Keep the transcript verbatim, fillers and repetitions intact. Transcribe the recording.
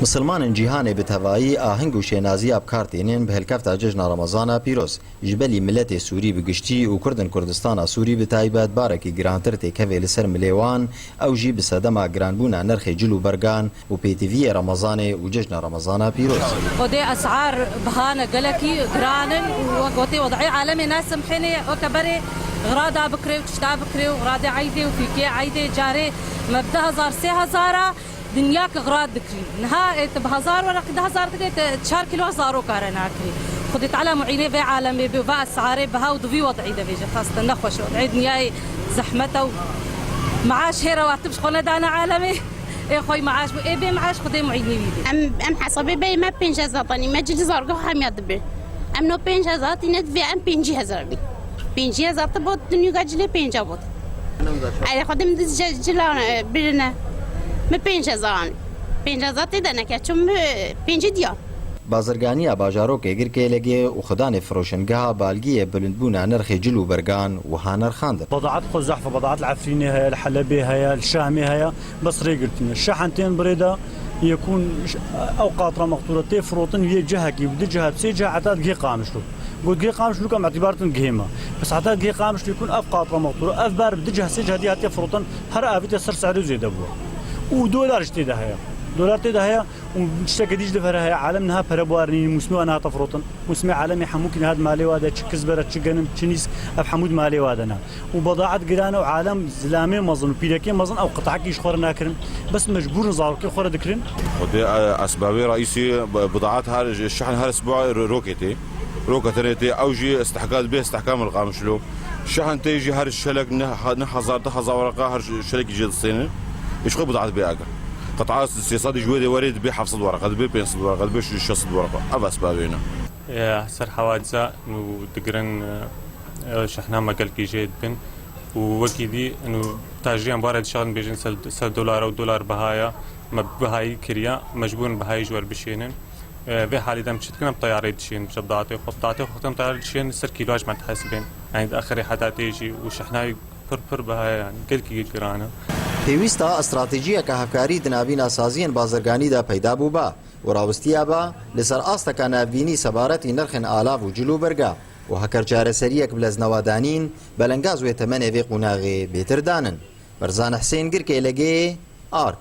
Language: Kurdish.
Misilmanên cîhanê bi tevayî aheng û şênaziya bi kar tênên bi helkefta cejna Remezana pîroz. Ji belî miletê Sûrî bi giştî û Kurdên Kurdistana Sûrî bi taybet barekî girantir têkevê li ser milê wan, ew jî bi sedema giranbûna nirxê cil û bergan û pêtiviyê Remezanê û cejna Remezana pîroz. Xwedê esar biha ne gelekî giran in û wek gotê wed'ê alemê ne simhênê weke berê xira da bikirê û tişta bikirê û xira dê eydê û fîkê eydê carê me bi du hezar sê hezar a dinya ki xira dikirî. Niha, e, tu bi hezar wereqî du hezar dikê, tu çar kîlo zarok kare nakirî. Xwedê Teala muînê vê alemê bê û va esarê biha û di vî wed'î de bêje. Xasten nexweş e. Wed'ê dinyayê zehmet e û maaş hêre wa tu bi xwe nedane alemê. Ê xwey maaş bû, ê bê maaş Xwedê muînî wî bê. Em, em hesabê beyê me pênc hezar tanî, me cil zargo hemiya dibe. Em no pênc hezar tîne divê em pêncî hezar bî. Pêncî hezar ti bot, dinyûga cilê pênca bot. Erê Xwedê min diz ce-, cila, e, birine. Min pênc hezar anî. Pênc hezar tê de neke, çim min pêncî diya. Bazirganiya bajarokê Girkê Legê û xidanê firoşingeha balgiyê bilindbûna nirxê cil û bergan wiha nirxandin. Bedaet xwe zehf e, bedaet li Efrînê heye, li Helebê heye, li Şamê heye, bes rê girtine. Şehn tên birê de yekûn ş-, ew qatra mextûre tê firotin yê cihekî, bi du cihe, bi sê cihe heta digihê Qamişlo. Got digihê Qamişlo em îtibar dikin gihê me. Bes heta digihê Qamişlo yekûn ev qatra mextûre, ev ber bi du cihe, sê cihe dî hatiye firotin, her avî tê ser serê zêde bûye. Û dolar jî tê de heye. Dolar tê de heye. Û tiştekê dî jî li vir heye, alem niha pere bi war nînin, mûsimê wan hate firotin. Mûsimê alemê hemûkî niha di malê wa de, çi kizber e, çi genim, çi nîsk, ev hemû di malê wa de ne. Û bedaet giran e û alem zilamê mezin û pîrekê mezin ew qit'ekî ji xwe re nakirin. Bes mecbûr in zarokê xwe re dikirin. Xwedê, e, esbabê reîsî, bi-, bidaet her, şehn her sibû ro-, roke tê. Roke tenê tê, ew jî istihka dibe, istihka min qamişlo. Şehn tê jî her şelek ne, ne hezar, du hezar wereqa her şelekî jê distêne. Ji xwe bidaet bê agir. Qit'a sê sed ji wê dê werê dibê heft sed wereqa, dibê pênc sed wereqa, dibê şeş sed wereqa. Ev esbabê ne. Ê, ser hewadisa nû digirin, e, şehna me gelkî jê dibin. Û wekî dî nû tajiyan bare dişan bêjin ser, ser dolar û dolar bihaya, me bihayî kiriya, mecbûrin bihayî ji wer bişênin. E, vê halî de em çi dikin, em teyarê dişên, ji bidatê xwe, bidatê xwe em teyarê dişên, ser kîloa ji me dihesibên. Yani di axirê heta tê jî û şehnayê pir pir biha ye, yani gelkî giran e. Pêwîsta stratejiyeke hevkarî di navîna saziyên bazirganî de peyda bûba û rawistiya ba li ser asteka navbînî sebaretî nirxên alav û cil û berga û heker çareseriyek bi leznewa danîn, belengaz wê temenê vê qonaxê bêtir danin. Mirzan Husên, Girkê Legê, Ark.